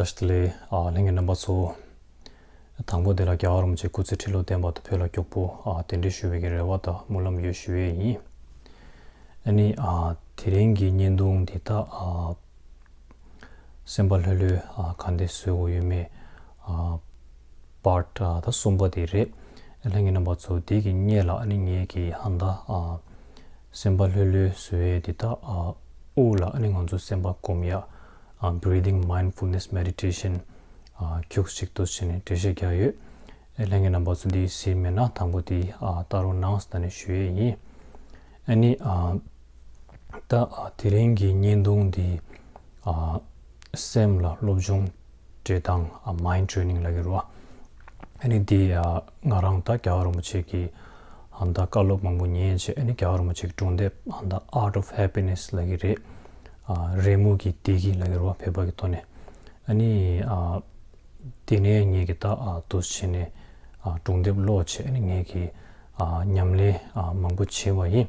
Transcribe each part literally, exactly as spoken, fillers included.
བཀྲ་ཤིས་བདེ་ལེགས། ཨ། ལྷན་རྒྱས་རྣམ་པ་ཚོ། དང་པོ་དེ་ལ་རྒྱལ་བ་རིན་པོ་ཆེ་སྐུ་ཚེ་ཁྲི་ལོ་བརྟན་པ་དང་བོད་ལ་མགྱོགས་པོ། ཨ། གདན་འདྲེན་ཞུ་བའི་གི་རེ་བ་དང་སྨོན་ལམ་ཡོད་ཞུ་ཡས་ཡིན། ཨ་ནི། ཨ། དེ་རིང་གི་བརྙན་ཐུང་འདི་ད། ཨ། སེམས་པ་ལྷོད་ལྷོད། ཨ། ག་འདྲ་བཟོ་དགོས་ཡོད་མེད། ཨ། པར་ཊི། ཨ། ད་གསུམ་པ་དེ་རེད། ལྷན་རྒྱས་རྣམ་པ་ཚོ་དེ་གི་སྔོན་ལ་ཨ་ནི་ངས་ཀྱི་ཧ་ད། ཨ། སེམས་པ་ལྷོད་ལྷོད་བཟོ་ཡས་འདི་ད། ཨ། དབུགས་ལ་ཨ་ནི་ང་ཚོ་སེམས་པ་སྒོམ་ཡ། ཨ། Breathing Mindfulness Meditation། ཨ། ཁྱུག་ཅིག་འདུག་སེ་བྱས་ནས་འགྲེལ་བཤད་རྒྱག་ཡོད། ཨེ། ལྷན་རྒྱས་རྣམ་པ་ཚོ་འདི་གཟིགས་མེད་ན་དང་པོ་དེ། ཨ། ལྟ་རོགས་གནང་ཟེར་ནས་ཞུ་ཡས་ཡིན། ཨ་ནི། ཨ། ད། ཨ། དེ་རིང་གི་བརྙན་ཐུང་འདི། ཨ། སེམས་ལ་སློབ་སྦྱོང་སྤྲད་སྟངས། ཨ། Mind Training ལབ་ཀྱི་རེད་བ། ཨ་ནི་འདི། ཨ། ང་རང་ད་རྒྱལ་བ་རིན་པོ་ཆེ་གི་ཧ་ད་བཀའ་སློབ་མང་པོ་ཉན་བྱས། ཨ་ནི་རྒྱལ་བ་རིན་པོ་ཆེ་གི་སྒྲུང་དེབ་ཧ་ད་Art of Happiness ལབ་ཀྱི་རེད། ཨ། རོལ་མོ་གི་བདེ་སྐྱིད་ལབ་ཀྱི་རེད་བ། བོད་པ་གི་ཐོག་ནས། ཨ་ནི། ཨ། དེ་ནས་ངས་ཀྱི་ད། ཨ། འདུག་སེ་བྱས་ནས། ཨ། སྒྲུང་དེབ་ཀློག་བྱས། ཨ་ནི་ངས་ཀྱི། ཨ། ཉམས་ལེན། ཨ། མང་པོ་བྱས་པ་ཡིན།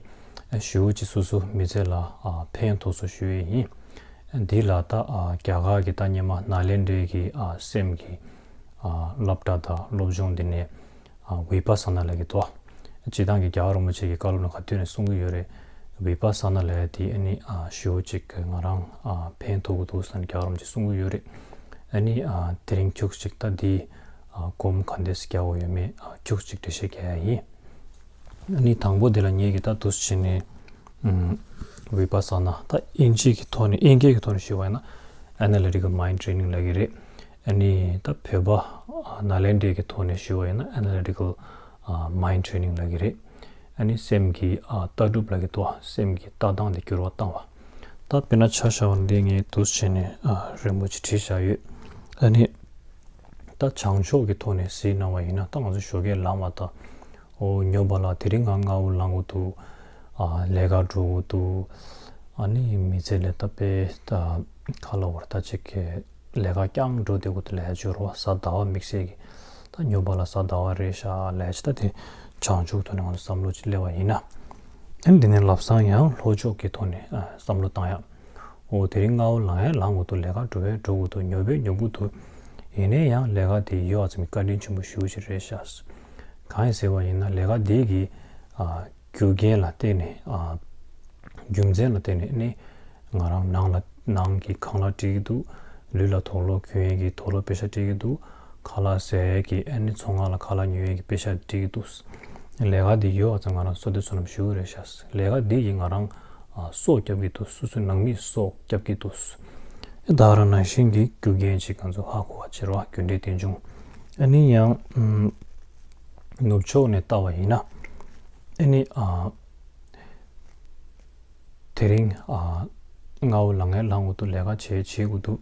ཨ། ཞེ་པོ་ཅིག་སོ་སོ་མི་ཚེ་ལ། ཨ། ཕན་ཐོགས་སོང་ཞུ་ཡས་ཡིན། འདི་ལ་ད། ཨ། རྒྱ་གར་གྱི་ད་སྔོན་མ་ནཱ་ལེནྡྲའི་གི། ཨ། སེམས་ཀྱི། ཨ། སློབ་གྲྭ་དང་སློབ་སྦྱོང་འདི་ནས། ཨ། བི་པ་ས་ན་ལབ་ཀྱི་འདུག། སྤྱིར་བཏང་གི་རྒྱལ་བ་རིན་པོ་ཆེ་གི་བཀའ་སློབ་ནང་ག་དུས་ནས་གསུང་གི་ཡོད་རེད། བི་པ་ས་ན་ལབ་ཡ་དེ་ཨ་ནི། ཨ། ཞེ་པོ་ཅིག་ང་རང་། ཨ། ཕན་ཐོགས་ཀྱི་འདུག་ཟེར་ནས་རྒྱལ་བ་རིན་པོ་ཆེ་གསུང་གི་ཡོད་རེད། ཨ་ནི། ཨ། དེ་རིང་ཁྱུག་ཅིག་ད་འདི། ཨ། སྒོམ་ག་འདྲས་རྒྱག་དགོས་ཡོད་མེད། ཨ། ཁྱུག་ཅིག་འགྲེལ་བཤད་རྒྱག་ཡ་ཡིན། ཨ་ནི་དང་པོ་དེ་ལ་ངས་ཀྱི་ད་འདུག་སེ་བྱས་ནས། ཨུམ། བི་པ་ས་ན། ད་དབྱིན་ཇི་གི་ཐོག་ནས། དབྱིན་སྐད་ཀྱི་ཐོག་ནས་ཞུས་པ་ཡིན་ན་Analytical Mind Training ལབ་ཀྱི་རེད། ཨ་ནི་ད་བོད་པ། ཨ། ནཱ་ལེནྡྲའི་གི་ཐོག་ནས་ཞུས་པ་ཡིན་ན་Analytical། ཨ། Mind Training ལབ་ཀྱི་རེད། ཨ་ནི་སེམས་ཀྱི། ཨ། ལྟ་གྲུབ་ལབ་ཀྱི་འདུག། སེམས་ཀྱི་ལྟ་སྟངས་དེ་འགྱུར་བ་བཏང་བ། ད་དཔེར་ན་ཆ་བཞག་པ་འདི་ངས་འདུག་སེ་བྱས་ནས། ཨ། རིང་པོ་ཅིག་བྲིས་བཞག་ཡོད། ཨ་ནི་ད་བྱང་ཕྱོགས་ཀྱི་ཐོག་ནས་གཟིགས་གནང་བ་ཡིན་ན། ད་ང་ཚོ་ཞོགས་ཀས་ལངས་པ་དང་། ཨོ། ཉོབ་པ་ལ། དེ་རིང་ང་སྔ་པོ་ལངས་དགོས་འདུག། ཨ། ལས་ཀ་འགྲོ་དགོས་འདུག། ཨ་ནི་མི་ཚེ་ལ་ད་དཔེ་ད་ག་ལབ་དགོས་རེད། ད་ཅིག་གི་ལས་ཀ་རྐྱང་འགྲོ་བསྡད་དགོས་འདུག་ལབ་ཡ་ཅིག་ཡོད་རེད་བ། གཟའ་ཟླ་བ་དམིགས་བསལ་གྱི། ད་ཉོབ་པ་ལ་གཟའ་ཟླ་བ་རེད་ཤག་ལབ་ཡ་ཅིག། ད་དེ་བྱང་ཕྱོགས་ཐོག་ནས་ང་ཚོ་བསམ་བློ་ཅིག་སླེབས་པ་ཡིན་ན། ཨ་ནི་དེ་ནས་ལམ་སང་ཡང་ལྷོ་ཕྱོགས་ཀྱི་ཐོག་ནས། ཨ། བསམ་བློ་བཏང་ཡ། ཨོ། དེ་རིང་སྔ་པོ་ལངས་ཡ་ལངས་དགོས་འདུག། ལས་ཀ་འགྲོ་ཡ་འགྲོ་དགོས་འདུག། ཉོབ་པ་ཉོབ་ཀྱི་འདུག། ཡིན་ནའི་ཡང་ལས་ཀ་དེ་ཡོད་པ་ཙམ་གྱིས་བཀའ་དྲིན་ཆེན་པོ་ཞེ་པོ་ཅིག་རེད་ཤག། གང་ཡིན་ཟེར་བ་ཡིན་ན་ལས་ཀ་དེ་གི། ཨ། རྒྱུ་རྐྱེན་ལ་བརྟེན་ནས། ཨ། རྒྱུ་མཚན་ལ་བརྟེན་ནས་ནི་ང་རང་ནང་ལ། ནང་གི་ཁང་གླ་སྤྲད་ཀྱི་འདུག། ལུས་ལ་དུག་ལོག་གྱོན་ཡས་ཀྱི་དུག་ལོག་པེ་ཤ་སྤྲད་ཀྱི་འདུག། ཁ་ལག་ཟ་ཡས་ཀྱི། ཨ་ནི་ཚོང་ཁང་ལ་ཁ་ལག་ཉོ་ཡས་ཀྱི་པེ་ཤ་སྤྲད་ཀྱི་འདུག། ལས་ཀ་འདི་ཡོད་པ་ཙམ་ང་རང་བསོད་བདེ་བསོད་ནམས་ཞེ་པོ་རེད་ཤག། ལས་ཀ་འདི་ཡིས་ང་རང་། ཨ། སྲོག་སྐྱོབ་ཀྱི་འདུག། སོ་སོའི་ནང་མིའི་སྲོག་སྐྱོབ་ཀྱི་འདུག། ད་ག་རང་ནང་བཞིན་གྱི་རྒྱུ་རྐྱེན་ཅིག་ང་ཚོ་ཧ་གོ་བ་བྱེད་རོགས། རྒྱུ་འབྲས་རྟེན་འབྱུང་། ཨ་ནི་ཡང་། ཨམ། ནུབ་ཕྱོགས་ནས་བལྟ་བ་ཡིན་ན། ཨ་ནི། ཨ། དེ་རིང་། ཨ། སྔ་པོ་ལངས་ཡ་ལངས་དགོས་འདུག། ལས་ཀ་བྱེད་བྱེད་དགོས་འདུག།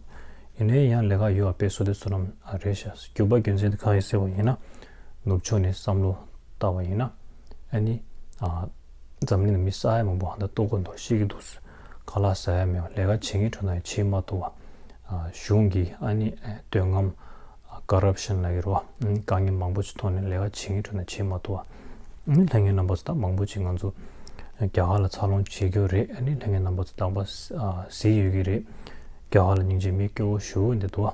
ཡིན་ནའི་ཡང་ལས་ཀ་ཡོད་པ་དཔེ་བསོད་བདེ་བསོད་ནམས་རེད་ཤག། རྒྱུ་མཚན་དེ་གང་ཡིན་ཟེར་བ་ཡིན་ན། ནུབ་ཕྱོགས་ནས་བསམ་བློ་བཏང་བ་ཡིན་ན། ཨ་ནི། ཨ། འཛམ་གླིང་ལ་མི་ས་ཡ་མང་པོ་ཧ་ད་ལྟོགས་ཀྱི་འདུག། ཤི་གི་འདུག། ཁ་ལག་ཟ་ཡ་མེད་པ། ལས་ཀ་བྱེད་མཁན་ཁྲོད་ན་ཡང་བྱེད་མ་ཐུབ་པ། ཨ། གཞུང་གི། ཨ་ནི། ཨ། འདོད་རྔམ། ཀོ་རབ་ཤན་ལབ་ཀྱི་རེད་བ། དཀའ་ངལ་མང་པོ་ཅིག་ཐོག་ནས་ལས་ཀ་བྱེད་མཁན་ཁྲོད་ན་བྱེད་མ་ཐུབ་པ། ཨ་ནི་ལྷན་རྒྱས་རྣམ་པ་ཚོ་ད་མང་པོ་ཅིག་ང་ཚོ་རྒྱ་གར་ལ་འཚར་ལོངས་བྱེད་རྒྱུ་རེད། ཨ་ནི་ལྷན་རྒྱས་རྣམ་པ་ཚོ་རྟག་པར། ཨ། གཟིགས་ཡོད་ཀྱི་རེད། རྒྱ་གར་ལ་སྙིང་རྗེ་མི་སྐྱོ་བོ་ཞེ་པོ་འདི་འདུག།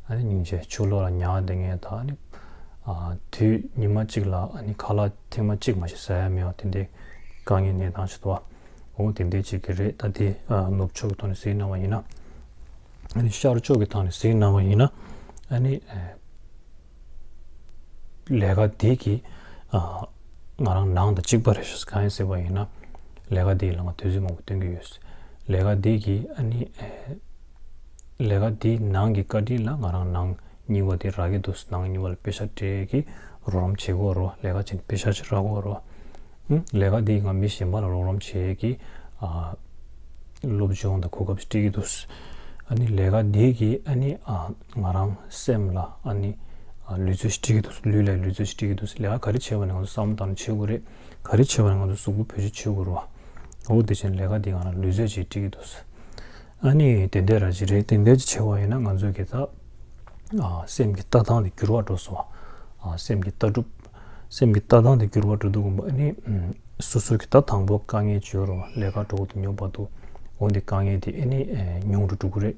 ཨ་ནི་སྙིང་རྗེ། ཕྱི་ལོགས་ལ་ཉལ་བསྡད་མཁན་དང་། ཨ་ནི། ཨ། དུས་ཉི་མ་གཅིག་ལ། ཨ་ནི་ཁ་ལག་ཐེངས་མ་གཅིག་མ་གཏོགས་ཟ་ཡ་མེད་པ་དེ་འདྲའི་དཀའ་ངལ་གནས་སྟངས་ཤིག་འདུག། འོ། དེ་འདྲ་ཅིག་གི་རེད། ད་དེ། ཨ། ནུབ་ཕྱོགས་ཀྱི་ཐོག་ནས་གཟིགས་གནང་བ་ཡིན་ན། ཨ་ནི་ཤར་ཕྱོགས་ཀྱི་ཐོག་ནས་གཟིགས་གནང་བ་ཡིན་ན། ཨ་ནི། ཨ། ལས་ཀ་འདི་གིས། ཨ། ང་རང་ནང་དང་གཅིག་པ་རེད་ཤག། གང་ཡིན་ཟེར་བ་ཡིན་ན། ལས་ཀ་འདིས་ལ་ང་དུས་ཚོད་མང་པོ་སྟོན་གྱི་ཡོད། ལས་ཀ་འདི་གིས། ཨ་ནི། ཨ། ལས་ཀ་འདིའི་ནང་གི་བཀའ་དྲིན་ལ་ང་རང་ནང་གཉིས་པ་དེ་རག་གི་འདུག། ནང་གཉིས་པ་ལ་པེ་ཤ་སྤྲད་ཀྱི་རོགས་རམ་བྱེད་ཀྱི་ཡོད་རེད་བ། ལས་ཀ་བྱེད་ནས་པེ་ཤ་ཅིག་རག་གི་ཡོད་རེད་བ། ཨུ། ལས་ཀ་འདིས་ང་མི་གཞན་པ་ལ་རོགས་རམ་བྱེད་ཀྱི། ཨ། སློབ་སྦྱོང་དང་གོ་སྐབས་སྤྲད་ཀྱི་འདུག། ཨ་ནི་ལས་ཀ་འདི་གིས། ཨ་ནི། ཨ། ང་རང་སེམས་ལ། ཨ་ནི། ཨ། ལུས་རྩལ་ཞིག་སྤྲད་ཀྱི་འདུག། ལུས་ལ་ལུས་རྩལ་ཞིག་སྤྲད་ཀྱི་འདུག། ལས་ཀ་ག་རེ་བྱས་པ་ནས་ང་ཚོ་བསམ་བློ་བཏང་ནས་བྱེད་དགོས་རེད། ག་རེ་བྱས་པ་ནས་ང་ཚོ་གཟུགས་པོ་བེད་སྤྱོད་བྱེད་དགོས་རེད་བ། འོ། དེ་བྱས་ནས་ལས་ཀ་འདིས་ང་རང་ལུས་རྩལ་ཅིག་སྤྲད་ཀྱི་འདུག། ཨ་ནི་དེ་འདྲ་ར་ཅིག་རེད། དེ་འདྲ་ཅིག་བྱས་པ་ཡིན་ན་ང་ཚོ་གི་ད། ཨ། སེམས་ཀྱི་ལྟ་སྟངས་དེ་འགྱུར་བ་འགྲོ་སོང་བ། ཨ། སེམས་ཀྱི་ལྟ་གྲུབ། སེམས་ཀྱི་ལྟ་སྟངས་དེ་འགྱུར་བ་འགྲོ་དུས་ཙམ་པ། ཨ་ནི། ཨམ། སོ་སོ་གི་ད་དང་པོ་དཀའ་ངལ་ཅིག་ཡོད་རེད་བ། ལས་ཀ་འགྲོ་དུས་ཉོབ་པ་འདུག། འོ། འདི་དཀའ་ངལ་དེ། ཨ་ནི། ཨེ། ཉུང་རུ་འགྲོ་གི་རེད།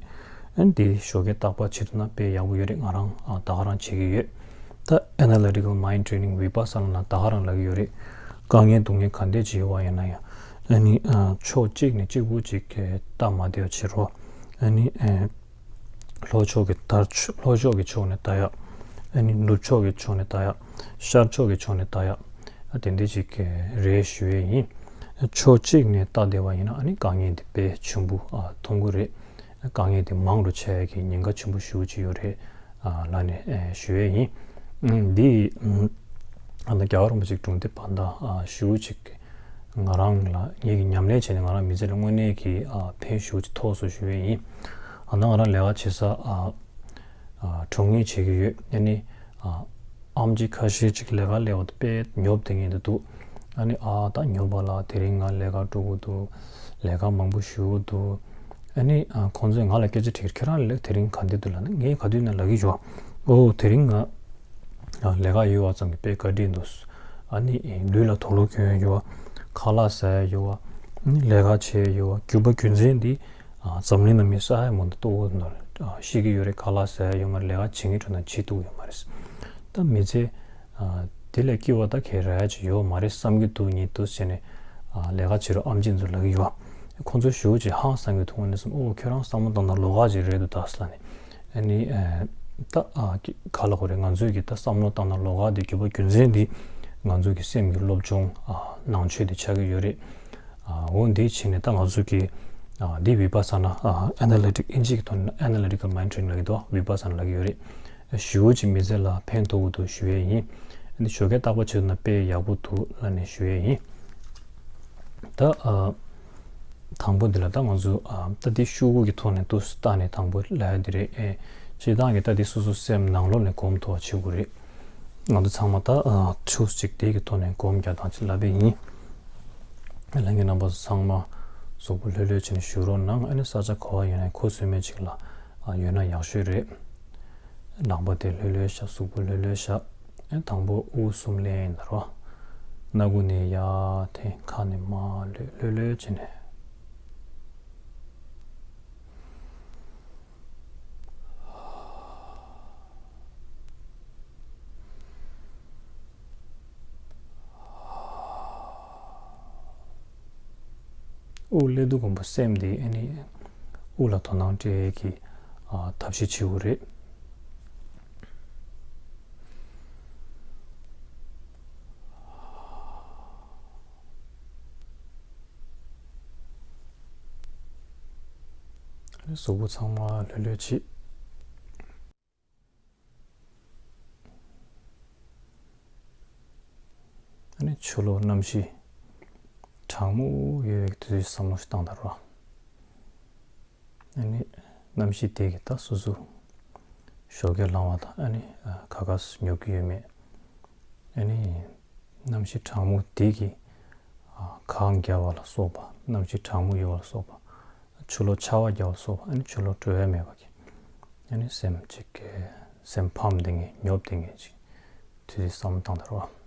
ཨ་ནི་དེ་ཞོགས་ཀས་རྟག་པར་བྱེད་ཐུབ་ན་དཔེ་ཡག་པོ་ཡོད་རེད། ང་རང་ཨ་ད་ག་རང་བྱེད་ཀྱི་ཡོད། ད་Analytical Mind Training Vipassana ལ་ད་ག་རང་ལབ་ཀྱི་ཡོད་རེད། དཀའ་ངལ་སྡུག་བསྔལ་ག་འདྲས་ཅིག་ཡོད་པ་ཡིན་ན་ཡང་ཨ་ནི་ཨ་ཕྱོགས་གཅིག་ནས་གཅིག་པུ་ཅིག་གི་ལྟ་མ་བསྡད་པ་བྱེད་རོགས། ཨ་ནི་ཨ་ལྷོ་ཕྱོགས་ཀྱི་ལྟ་ལྷོ་ཕྱོགས་ཀྱི་ཕྱོགས་ནས་ལྟ་ཡག་ཨ་ནི་ནུབ་ཕྱོགས་ཀྱི་ཕྱོགས་ནས་ལྟ་ཡག་ཤར་ཕྱོགས་ཀྱི་ཕྱོགས་ནས་ལྟ་ཡག་ཨ་དེ་འདྲས་ཅིག་གི་རེད་ཞུ་ཡས་ཡིན། ཕྱོགས་གཅིག་ནས་ལྟ་བསྡད་པ་ཡིན་ན་ཨ་ནི་དཀའ་ངལ་འདི་དཔེ་ཆེན་པོ་ཨ་མཐོང་གི་རེད། དཀའ་ངལ་དེ་མང་རུ་ཆགས་ཡག་གི་ཉེན་ཁ་ཆེན་པོ་ཞེ་པོ་ཅིག་ཡོད་རེད། ཨ་ལབ་ནས་ཨེ་ཞུ་ཡས་ཡིན། ཨ་འདི་ཨ་ད་རྒྱལ་བ་རིན་པོ་ཆེ་གི་སྒྲུང་དེབ་བར་ད་ཨ་ཞེ་པོ་ཅིག་ང་རང་ལ་ངེད་ཀྱིས་ཉམས་ལེན་བྱས་ནས་ང་རང་མི་ཚེ་ལ་དངོས་གནས་ཀྱི་ཨ་ཕན་ཞེ་པོ་ཅིག་ཐོགས་སོང་ཞུ་ཡས་ཡིན། ཨ་ད་ང་རང་ལས་ཀ་བྱེད་ས་ཨ་ཨ་གྲོང་ངེས་བྱེད་ཀྱི་ཡོད། ཨ་ནི་ཨ་ཨམ་ཆི་ཁ་ཤས་ཅིག་ལས་ཀ་སླེབས་པ་དེ་དཔེ་ཉོབ་བསྡད་མཁན་དེ་འདུག་ཨ་ནི་ཨ་ད་ཉོབ་པ་ལ་དེ་རིང་ང་ལས་ཀ་འགྲོ་དགོས་འདུག་ལས་ཀ་མང་པོ་ཞེ་པོ་འདུག་ཨ་ནི་ཨ་ཁོང་ཚོས་ང་ལ་སྐད་ཆ་དྲིས། ཁྱེད་རང་ལས་དེ་རིང་ག་འདྲས་འདུག་ལབ་ན་ངས་ག་དུས་ན་ལབ་ཀྱི་ཡོད། ཨོ་དེ་རིང་ང་ཨ་ལས་ཀ་ཡོད་པ་ཙམ་གྱིས་དཔེ་བཀའ་དྲིན་འདུག་ཨ་ནི་ལུས་ལ་དུག་ལོག་གྱོན་ཡ་ཡོད། ཁ་ལག་ཟ་ཡ་ཡོད། ཨ་ནི་ལས་ཀ་བྱེད་ཡ་ཡོད། རྒྱུ་པ་རྒྱུ་མཚན་འདི་ཨ་འཛམ་གླིང་ན་མི་ས་ཡ་མང་དུ་ལྟོ་གོས་ནོར་ཤི་གི་ཡོད་རེད། ཁ་ལག་ཟ་ཡ་ཡོད་མ་རེད། ལས་ཀ་བྱེད་མཁན་ཁྲོད་ན་བྱེད་ཐུབ་ཡོད་མ་རེད། ད་མི་ཚེ་ཨ་དེ་ལས་སྐྱིད་པ་ད་ག་རེ་ཅིག་ཡོད་མ་རེད་བསམ་གྱི་འདུག་ཉིད་དུ་བྱས་ནས་ཨ་ལས་ཀ་བྱེད་རོགས་ཨམ་ཆི་ཚོ་ལབ་ཀྱི་ཡོད། ཁོང་ཚོ་ཞེ་པོ་ཅིག་ཧང་སང་གི་འདུག་དངོས་གནས་སོང་། ཨོ་ཁྱོད་རང་བསམ་བློ་བཏང་ན་ལོགས་ཀ་ཅིག་རེད་འདུག་ད་ཟེར་ལབ་ནས། ཨ་ནི་ཨ་ད་ཨ་ག་ལབ་དགོས་རེད། ང་ཚོས་ཀྱི་ད་བསམ་བློ་བཏང་ན་ལོགས་ཀ་དེ་རྒྱུ་པ་རྒྱུ་མཚན་འདི་ང་ཚོ་གི་སེམས་ཀྱི་སློབ་སྦྱོང་ཨ་ནང་ཆོས་དེ་ཆགས་ཀྱི་ཡོད་རེད། ཨ་འོ་འདི་བྱས་ནས་ད་ང་ཚོ་གི་ཨ་འདི་བི་པ་ས་ན་ཨ་ཨེ་ན་ལི་ཊིག་ཨིན་ཇི་གི་ཐོག་ནས་ཨེ་ན་ལི་ཊི་ཀལ་མའིན་ཌི་ཊྲེ་ནིང་ལབ་ཀྱི་འདུག་བི་པ་ས་ན་ལབ་ཀྱི་ཡོད་རེད། ཞེ་པོ་ཅིག་མི་ཚེ་ལ་ཕན་ཐོགས་ཀྱི་འདུག་ཞུ་ཡས་ཡིན། འདི་ཞོགས་ཀས་རྟག་པར་བྱེད་ཐུབ་ན་དཔེ་ཡག་པོ་འདུག་ལབ་ནས་ཞུ་ཡས་ཡིན། ད་ཨ་དང་པོ་འདི་ལ་ད་ང་ཚོ་ཨ་ད་འདི་ཤོག་གུ་གི་ཐོག་ནས་འདུག་སེ་བལྟས་ནས་དང་པོ་ལབ་ཡ་འདི་རེད། ཨེ་སྤྱིར་བཏང་གི་ད་འདི་སོ་སོ་སེམས་ནང་ལོགས་ནས་སྒོམ་ཐུབ་པ་བྱེད་དགོས་རེད། ང་ཚོ་ཚང་མ་ད་ཨ་ཆུ་ཚོད་གཅིག་དེ་གི་ཐོག་ནས་སྒོམ་རྒྱག་སྟངས་ཅིག་ལབ་པ་ཡིན། ལྷན་རྒྱས་རྣམ་པ་ཚོ་ཚང་མ་གཟུགས་པོ་ལྷོད་ལྷོད་བྱས་ནས་བཞུགས་རོགས་གནང་། ཨ་ནི་ས་ཆ་ག་པར་ཡོད་ན་ཁུ་སིམ་མེར་ཅིག་ལ་ཨ་ཡོད་ན་ཡག་ཤོས་རེད། ལག་པ་དེ་ལྷོད་ལྷོད་བཞག་གཟུགས་པོ་ལྷོད་ལྷོད་བཞག་ཨ་དང་པོ་དབུགས་གསུམ་ལེན་ཡིན་ད་རོ། སྣ་ཁུག་ནས་ཡར་འཐེན། ཁ་ནས་མར་ལྷོད། ལྷོད་ལྷོད་བྱས་ནས། དབུགས་ལེན་དུས་གོམ་པ་སེམས་དེ་ཨ་ནི་དབུགས་ལ་དོ་སྣང་སྤྲད་ཀྱི་ཨ་ཐབས་ཤེས་བྱེད་དགོས་རེད། གཟུགས་པོ་ཚང་མ་ལྷོད་ལྷོད་བྱེད། ཨ་ནི་ཕྱི་ལོགས་གནམ་གཤིས་གྲང་མོ་ཡོད་པའི་དུས་ཚོད་བསམ་བློ་ཞིག་བཏང་དང་རོགས། ཨ་ནི་གནམ་གཤིས་དེ་གི་ད་སོ་སོ་ཞོགས་ཀས་ལངས་པ་དང་ཨ་ནི་ཨ་ཁ་ཁ་སུ་ཉོབ་ཀྱི་ཡོད་མེད། ཨ་ནི་གནམ་གཤིས་གྲང་མོ་དེ་གི་ཨ་གངས་རྒྱག་པ་ལ་སོགས་པ། གནམ་གཤིས་གྲང་མོ་ཡོད་པ་ལ་སོགས་པ། ཆུ་ལོག་ཆར་པ་རྒྱག་པ་ལ་སོགས་པ། ཨ་ནི་ཆུ་ལོག་བྲོ་བ་མེད་པ་གི་ཨ་ནི་སེམས་ཅིག་གི་སེམས་ཕམ་བསྡད་མཁན་ཉོབ་བསྡད་མཁན་ཅིག་དུས་ཚོད་བསམ་བློ་བཏང་དང་རོགས།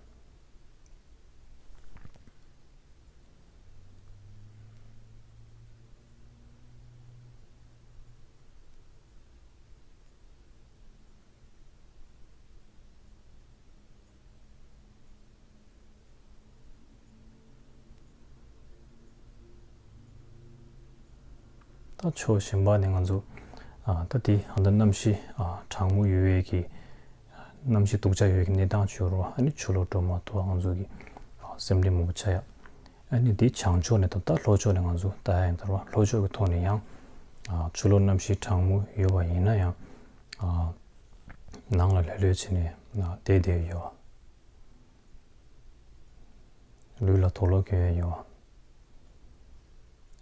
ད་ཕྱོགས་གཞན་པ་ནས་ང་ཚོ་ཨ་ད་དེ་ཨ་ད་གནམ་གཤིས་ཨ་གྲང་མོ་ཡོད་པའི་གི་གནམ་གཤིས་སྡུག་ཅག་ཡོད་ཀྱི་གནས་སྟངས་བྱུང་རུང་ཨ་ནི་ཆུ་ལོག་འགྲོ་མ་ཐུབ་པ་ང་ཚོ་གི་སེམས་ཁྲལ་མང་པོ་ཆགས་ཡ། ཨ་ནི་འདི་བྱང་ཕྱོགས་ནས་དང་ད་ལྷོ་ཕྱོགས་ནས་ང་ཚོ་ལྟ་ཡ་ཡིན་ད་རོ། ལྷོ་ཕྱོགས་ཀྱི་ཐོག་ནས་ཡང་ཨ་ཆུ་ལོག་གནམ་གཤིས་གྲང་མོ་ཡོད་པ་ཡིན་ན་ཡང་ཨ་ནང་ལ་ལྷོད་ལྷོད་བྱས་ནས་ཨ་བསྡད་བསྡད་ཡོད། ལུས་ལ་དུག་ལོག་གྱོན་ཡ་ཡོད།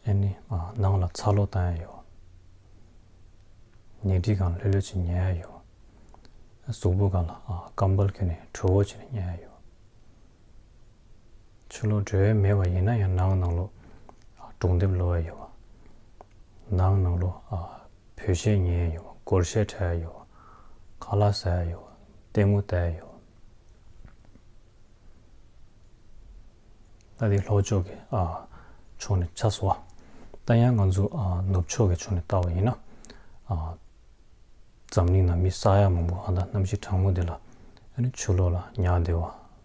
ཨ་ནི་ཨ་ནང་ལ་ཚ་གློག་བཏང་ཡ་ཡོད། ཉལ་ཁྲིའི་སྒང་ལྷོད་ལྷོད་བྱས་ཉལ་ཡ་ཡོད། གཟུགས་པོ་སྒང་ལ་ཨ་ཀམ་བལ་གྱོན་ནས་དྲོ་པོ་བྱས་ནས་ཉལ་ཡ་ཡོད། ཆུ་ལོག་འགྲོ་ཡ་མེད་པ་ཡིན་ན་ཡང་ནང་ནང་ལོགས་ཨ་སྒྲུང་དེབ་ཀློག་ཡ་ཡོད། ནང་ནང་ལོགས་ཨ་བོད་གཞས་ཉན་ཡ་ཡོད། སྒོར་གཞས་འཁྲབ་ཡ་ཡོད། ཁ་ལག་ཟ་ཡ་ཡོད། ལྟད་མོ་ལྟ་ཡ་ཡོད། ད་དེ་ལྷོ་ཕྱོགས་ཀྱི་ཨ་ཕྱོགས་ནས་ཆགས་སོང་བ། ད་ཡང་ང་ཚོ་ཨ་ནུབ་ཕྱོགས་ཀྱི་ཕྱོགས་ནས་བལྟ་བ་ཡིན་ན། ཨ། འཛམ་གླིང་ན་མི་ས་ཡ་མང་པོ་ཨ་ད་གནམ་གཤིས་གྲང་མོ་འདི་ལ་ཨ་ནི་ཆུ་ལོག་ལ་ཉལ་བདེ་བ་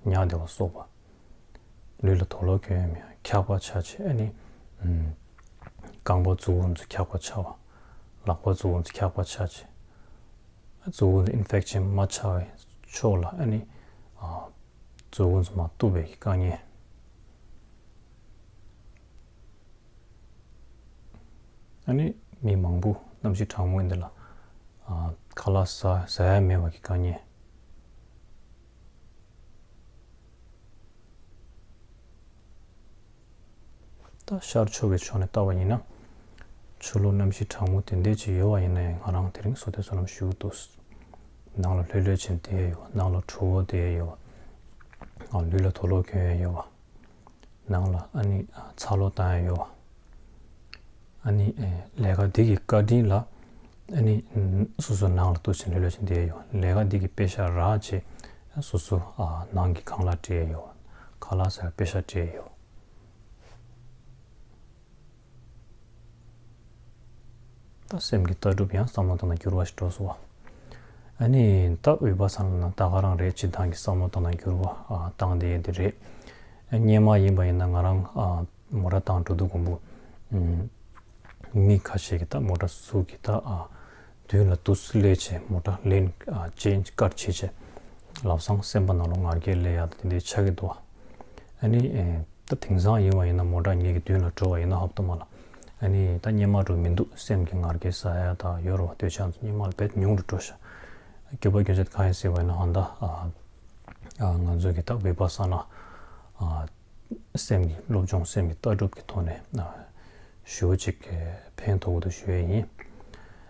ཉལ་བདེ་བ་སོགས་པ། ལུས་ལ་དུག་ལོག་གྱོན་ཡས་མེད། འཁྱག་པ་ཆགས་བྱས་ཨ་ནི། ཨམ། རྐང་པ་མཛུབ་གུ་ཚོ་འཁྱག་པ་ཆགས་པ། ལག་པ་མཛུབ་གུ་ཚོ་འཁྱག་པ་ཆགས་བྱས། མཛུབ་གུ་ཚོ་ཨིན་ཕེག་ཤན་མ་ཆགས་པའི་ཕྱོགས་ལ་ཨ་ནི། ཨ། མཛུབ་གུ་ཚོ་མར་གཏུབ་པའི་དཀའ་ངལ། ཨ་ནི་མི་མང་པོ་གནམ་གཤིས་གྲང་མོ་འདི་ལ། ཨ། ཁ་ལག་ཟ་ཟ་ཡ་མེད་པ་གི་དཀའ་ངལ། ད་ཤར་ཕྱོགས་ཀྱི་ཕྱོགས་ནས་བལྟས་པ་ཡིན་ན། ཆུ་ལོག་གནམ་གཤིས་གྲང་མོ་དེ་འདྲས་ཅིག་ཡོད་པ་ཡིན་ན་ཡང་ང་རང་དེ་རིང་བསོད་བདེ་བསོད་ནམས་ཞུ་གི་འདུག་ནང་ལ་ལྷོད་ལྷོད་བྱས་བསྡད་ཡོད། ནང་ལ་དྲོ་པོ་བསྡད་ཡོད། ཨ། ལུས་ལ་དུག་ལོག་གྱོན་ཡས་ཡོད་པ། ནང་ལ་ཨ་ནི་ཚ་ལོག་བཏང་ཡས་ཡོད་པ། ཨ་ནི། ཨེ། ལས་ཀ་འདི་གི་བཀའ་དྲིན་ལ་ཨ་ནི། ཨམ། སོ་སོ་ནང་ལ་ལྟོས་བྱས་ལྷོད་ལྷོད་བྱས་བསྡད་ཡོད། ལས་ཀ་འདི་གི་པེ་ཤག་རག་བྱས་སོ་སོ། ཨ། ནང་གི་ཁང་གླ་སྤྲད་ཡས་ཡོད། ཁ་ལག་ཟ་པེ་ཤག་སྤྲད་ཡས་ཡོད། ད་སེམས་ཀྱི་ལྟ་གྲུབ་ཡང་བསམ་བློ་བཏང་ན་འགྱུར་བ་ཞིག་འགྲོ་སོང་བ། ཨ་ནི་ད་བི་པ་ས་ན་ད་ག་རང་རེད། སྤྱིར་བཏང་གི་བསམ་བློ་བཏང་ན་འགྱུར་བ། ཨ། བཏང་བསྡད་ཡས་དེ་རེད། ཨ། སྔོན་མ་ཡིན་པ་ཡིན་ན་ང་རང་། ཨ། མོ་ཊ་བཏང་འགྲོ་དུས་གོང་པོ། ཨམ། མི་ཁ་ཤས་ཀྱིས་ད་མོ་ཊ་ཟུག་གིས་ད། ཨ། མདུན་ལ་དུས་སུ་སླེབས་བྱས་མོ་ཊ་ལེན། ཨ། ཅེན་ཇི་ཀར་བྱས་བྱས་ལམ་སང་སེམས་པ་ནང་ལོགས་ངར་སྐད་སླེབས་ཡ་དེ་འདྲ་ཆགས་ཀྱི་འདུག་ཨ་ནི། ཨེ། ད་དེང་སང་ཡིན་པ་ཡིན་ན་མོ་ཊ་ངེད་ཀྱི་མདུན་ལ་འགྲོ་བ་ཡིན་ན་ཧབ་ཏུ་མ་ལ། ཨ་ནི་ད་སྔོན་མ་འདྲ་མི་འདུག་སེམས་ཀྱི་ངར་སྐད་ཟ་ཡ་ད་ཡོད་རེད་པ། འདོད་ཆགས་ཚོ་སྔོན་མ་ལས་དཔེ་ཉུང་རུ་འགྲོ་ཤག་སྐྱོ་པོ་སྐྱོན་ཆ་དེ་གང་ཡིན་ཟེར་བ་ཡིན་ན་ཧང་ད། ཨ། ཨ། ང་ཚོ་གི་ད་བི་པ་ས་ན། ཨ། སེམས་ཀྱི་སློབ་སྦྱོང་སེམས་ཀྱི་ལྟ་གྲུབ་ཀྱི་ཐོག་ནས། ཨ། ཞེ་པོ་ཅིག་ཕན་ཐོགས་ཀྱི་འདུག་ཞུ་ཡས་ཡིན།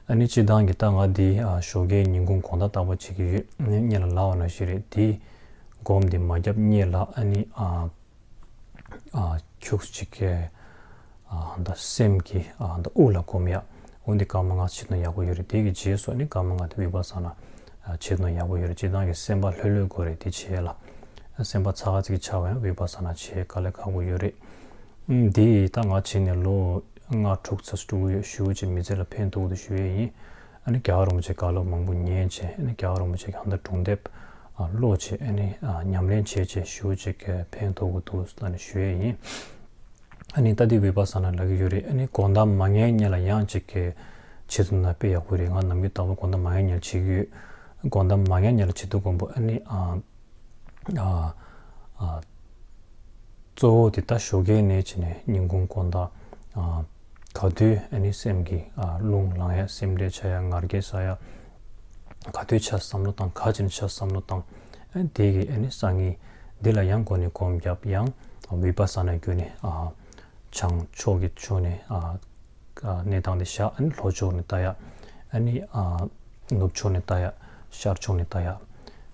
ཨ་ནི་སྤྱིར་བཏང་གི་ད་ང་འདི། ཨ། ཞོགས་ཀའི་ཉིན་གུང་དགོང་དག་རྟག་པར་བྱེད་ཀྱི་ཡོད། ཨ་ནི་སྔོན་ལ་ལབ་པ་ནང་བཞིན་རེད། འདི་སྒོམ་འདི་མ་བརྒྱབ་སྔོན་ལ་ཨ་ནི། ཨ། ཨ། ཁྱུག་ཅིག་གི། ཨ། ད་སེམས་ཀྱི། ཨ། ད་དབུགས་ལ་སྒོམ་ཡ། འོ་འདི་སྐར་མ་ལྔ་བྱེད་ན་ཡག་པོ་ཡོད་རེད། དེ་གི་རྗེས་སུ་ཨ་ནི་སྐར་མ་ལྔ་དེ་བི་པ་ས་ན། ཨ། བྱེད་ན་ཡག་པོ་ཡོད་རེད། སྤྱིར་བཏང་གི་སེམས་པ་ལྷོད་ལྷོད་དགོས་རེད། དེ་བྱེད་ཡ་ལ། ཨ། སེམས་པ་ཚ་ག་ཚིག་གི་ཆགས་པ་ཡང་བི་པ་ས་ན་བྱེད་དཀའ་ལས་ཁག་པོ་ཡོད་རེད། ཨུམ། འདི་ད་ང་བྱས་ནས་ལོ་ལྔ་དྲུག་ཙམ་འགྲོ་གི་ཡོད། ཞེ་པོ་ཅིག་མི་ཚེ་ལ་ཕན་ཐོགས་འདུག་ཞུ་ཡས་ཡིན། ཨ་ནི་རྒྱལ་བ་རིན་པོ་ཆེ་བཀའ་སློབ་མང་པོ་ཉན་བྱས། ཨ་ནི་རྒྱལ་བ་རིན་པོ་ཆེ་གི་ཧང་ད་སྒྲུང་དེབ། ཨ། ཀློག་བྱས། ཨ་ནི། ཨ། ཉམས་ལེན་བྱས་བྱས་ཞེ་པོ་ཅིག་ཕན་ཐོགས་ཀྱི་འདུག་ལབ་ནས་ཞུ་ཡས་ཡིན། ཨ་ནི་ད་འདི་བི་པ་ས་ན་ལབ་ཀྱི་ཡོད་རེད། ཨ་ནི་དགོང་དག་མ་ཉལ་སྔོན་ལ་ཡང་ཅིག་གི་བྱེད་ཐུབ་ན་དཔེ་ཡག་པོ་རེད། ང་ནམ་རྒྱུན་ལྟ་བུ་དགོང་དག་མ་ཉལ་སྔོན་ལ་བྱེད་ཀྱི་ཡོད། དགོང་དག་མ་ཉལ་སྔོན་ལ་བྱེད་དུས་གོང་པོ་ཨ་ནི། ཨ། ཨ། ཨ། གཙོ་བོ་དེ་ད་ཞོགས་ཀས་ནས་བྱས་ནས་ཉིན་གུང་དགོང་དག། ཨ། ག་དུས་ཨ་ནི་སེམས་ཀྱི། ཨ། རླུང་ལངས་ཡ། སེམས་ཁྲལ་ཆགས་ཡ། ངར་སྐད་ཟ་ཡ། ག་དུས་ཆ་བསམ་བློ་བཏང་། ག་བྱས་ནས་ཆ་བསམ་བློ་བཏང་། ཨ། དེ་གི་ཨ་ནི་སང་ཉིན་འདི་ལ་ཡང་འགོ་ནས་སྒོམ་བརྒྱབ། ཡང་བི་པ་ས་ན་བརྒྱུད་ནས། ཨ། བྱང་ཕྱོགས་ཀྱི་ཕྱོགས་ནས། ཨ། ཨ། གནས་སྟངས་དེ་བཞག་ཨ་ནི་ལྷོ་ཕྱོགས་ནས་ལྟ་ཡ། ཨ་ནི། ཨ། ནུབ་ཕྱོགས་ནས་ལྟ་ཡ། ཤར་ཕྱོགས་ནས་ལྟ་ཡ།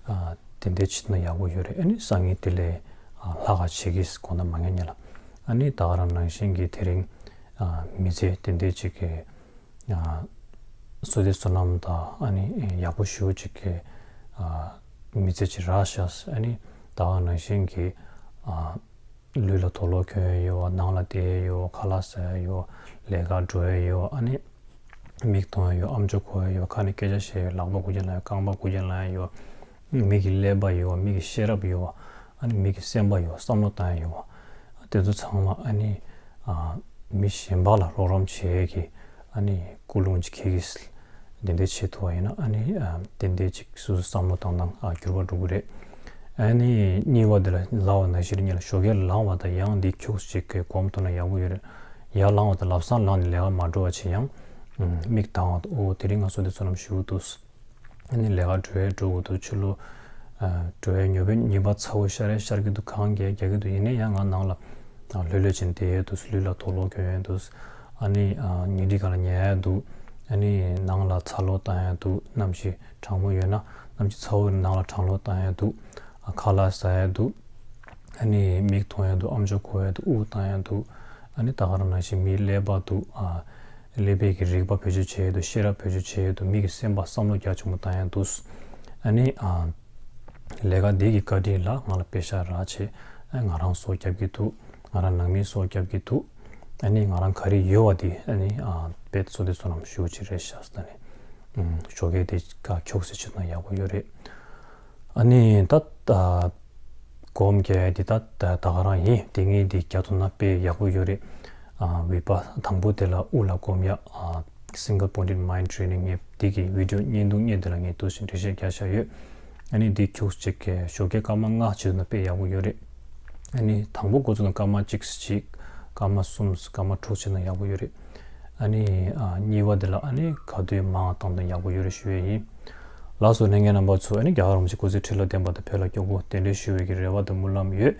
ཨ། དེ་འདྲ་བྱེད་ན་ཡག་པོ་ཡོད་རེད། ཨ་ནི་སང་ཉིན་དེ་ལས། ཨ། ལྷག་ག་བྱེད་ཀྱི། དགོང་དག་མ་ཉལ་སྔོན་ལ། ཨ་ནི་ད་ག་རང་ནང་བཞིན་གྱི་དེ་རིང་། ཨ། མི་ཚེ་དེ་འདྲ་ཅིག་གི། ཨ། བསོད་བདེ་བསོད་ནམས་དང་ཨ་ནི་ཡག་པོ་ཞེ་པོ་ཅིག་གི། ཨ། མི་ཚེ་ཅིག་རག་ཤག་ཨ་ནི་ད་ག་ནང་བཞིན་གྱི། ཨ། ལུས་ལ་དུག་ལོག་གྱོན་ཡས་ཡོད། ནང་ལ་བསྡད་ཡས་ཡོད། ཁ་ལག་ཟ་ཡས་ཡོད། ལས་ཀ་འགྲོ་ཡས་ཡོད། ཨ་ནི་མིག་མཐོང་ཡས་ཡོད། ཨམ་ཅོག་གོ་ཡས་ཡོད། ཁ་ནས་སྐད་ཆ་བཤད་ཡས་ཡོད། ལག་པ་འགུལ་སྐྱོད་ལེན་ཡས། རྐང་པ་འགུལ་སྐྱོད་ལེན་ཡས་ཡོད། མིག་གི་ཀླད་པ་ཡོད། མིག་གི་ཤེས་རབ་ཡོད། ཨ་ནི་མིག་གི་སེམས་པ་ཡོད། བསམ་བློ་བཏང་ཡས་ཡོད། དེ་ཚོ་ཚང་མ་ཨ་ནི། ཨ། མི་གཞན་པ་ལ་རོགས་རམ་བྱེད་ཡས་ཀྱི། ཨ་ནི་ཀུན་སློང་ཅིག་འཁྱེར་གྱི། དེ་འདྲ་བྱེད་ཐུབ་པ་ཡིན་ན་ཨ་ནི། ཨ། དེ་འདྲ་ཅིག་སོ་སོ་བསམ་བློ་བཏང་སྟངས། ཨ། འགྱུར་བ་འགྲོ་གི་རེད། ཨ་ནི་གཉིས་པ་དེ་ལ་ལབ་པ་ནང་བཞིན་ཉིན་ལ་ཞོགས་ཀས་ལངས་པ་དང་ཡང་འདི་ཁྱུག་ཅིག་གི་སྒོམ་ཐུབ་ན་ཡག་པོ་ཡོད་རེད། ཡར་ལངས་པ་དང་ལམ་སང་ལངས་ནས་ལས་ཀ་མ་འགྲོ་བ་བྱེད་ཡང་། ཨུམ། མིག་གདངས་པ་དང་། ཨོ། དེ་རིང་ང་བསོད་བདེ་བསོད་ནམས་ཞེ་པོ་འདུག་ཨ་ནི་ལས་ཀ་འགྲོ་ཡས་འགྲོ་དགོས་འདུག་ཕྱི་ལོགས། ཨ། འགྲོ་ཡས་ཉོབ་པོ། ཉིན་པ་ཚ་པོ་ཤར་ཡས་ཤར་གྱི་འདུག་གངས་རྒྱག་རྒྱག་གི་འདུག་ཡིན་ནའི་ཡང་ང་ནང་ལ། ཨ། ལྷོད་ལྷོད་བྱས་བསྡད་ཡས་འདུག་ལུས་ལ་དུག་ལོག་གྱོན་ཡས་འདུག་ཨ་ནི། ཨ། ཉལ་ཁྲི་སྒང་ལ་ཉལ་ཡས་འདུག་ཨ་ནི་ནང་ལ་ཚ་ལོག་བཏང་ཡས་འདུག་གནམ་གཤིས་གྲང་མོ་ཡོད་ན། གནམ་གཤིས་ཚ་པོ་ཡོད་ན་ནང་ལ་གྲང་ལོག་བཏང་ཡས་འདུག་ཨ། ཁ་ལག་ཟ་ཡས་འདུག་ཨ་ནི་མིག་མཐོང་ཡས་འདུག་ཨམ་ཅོག་གོ་ཡས་འདུག་དབུགས་བཏང་ཡས་འདུག་ཨ་ནི་ད་ག་རང་ནང་བཞིན་མིག་ཀླད་པ་འདུག་ཨ། ཀླད་པའི་གི་རིག་པ་བེད་སྤྱོད་བྱེད་ཡས་འདུག་ཤེས་རབ་བེད་སྤྱོད་བྱེད་ཡས་འདུག་མི་གི་སེམས་པ་བསམ་བློ་རྒྱ་ཆེན་པོ་བཏང་ཡས་འདུག་ཨ་ནི། ཨ། ལས་ཀ་འདི་གི་བཀའ་དྲིན་ལ་ང་ལ་པེ་ཤག་རག་བྱས། ཨ། ང་རང་སྲོག་སྐྱབས་ཀྱི་འདུག་ང་རང་ནང་མི་སྲོག་སྐྱབས་ཀྱི་འདུག་ཨ་ནི་ང་རང་ག་རེ་ཡོད་པ་དེ་ཨ་ནི། ཨ། དཔེ་བསོད་བདེ་བསོད་ནམས་ཞེ་པོ་ཅིག་རེད་ཤག་ད་ནི། ཨུམ། ཞོགས་ཀས་དེ་ཁ་ཁྱུག་ཙམ་བྱས་ན་ཡག་པོ་ཡོད་རེད། ཨ་ནི་ད་ད་སྒོམ་རྒྱག་ཡ་དེ་ད་ད་ད་ག་རང་ཡིན། དེ་ངས་འདི་རྒྱག་ཐུབ་ན་དཔེ་ཡག་པོ་ཡོད་རེད། ཨ། བི་པ་དང་པོ་དེ་ལ་དབུགས་ལ་སྒོམ་ཡ། ཨ། Single Pointed Mind Training ངས་འདི་གི་བི་ཌི་ཡོ་བརྙན་ཐུང་བརྙན་དེ་ལ་ངས་འདུག་སེ་འགྲེལ་བཤད་རྒྱག་བཞག་ཡོད། ཨ་ནི་འདི་ཁྱུག་ཅིག་གི་ཞོགས་ཀས་སྐར་མ་ལྔ་བྱས་ན་དཔེ་ཡག་པོ་ཡོད་རེད། ཨ་ནི་དང་པོ་འགོ་ཚུགས་ན་སྐར་མ་གཅིག་གཅིག་སྐར་མ་གསུམ། སྐར་མ་དྲུག་བྱས་ན་ཡག་པོ་ཡོད་རེད། ཨ་ནི། ཨ། གཉིས་པ་དེ་ལ་ཨ་ནི་ག་དུས་མང་བཏང་ན་ཡག་པོ་ཡོད་རེད་ཞུ་ཡས་ཡིན། ལགས་སོ། ལྷན་རྒྱས་རྣམ་པ་ཚོ། ཨ་ནི་རྒྱ་གར་རིན་པོ་ཆེ་སྐུ་ཚེ་ཁྲི་ལོ་བརྟན་པ་དང་བོད་ལ་མགྱོགས་པོ་གདན་འདྲེན་ཞུ་བའི་གི་རེ་བ་དང་སྨོན་ལམ་ཡོད།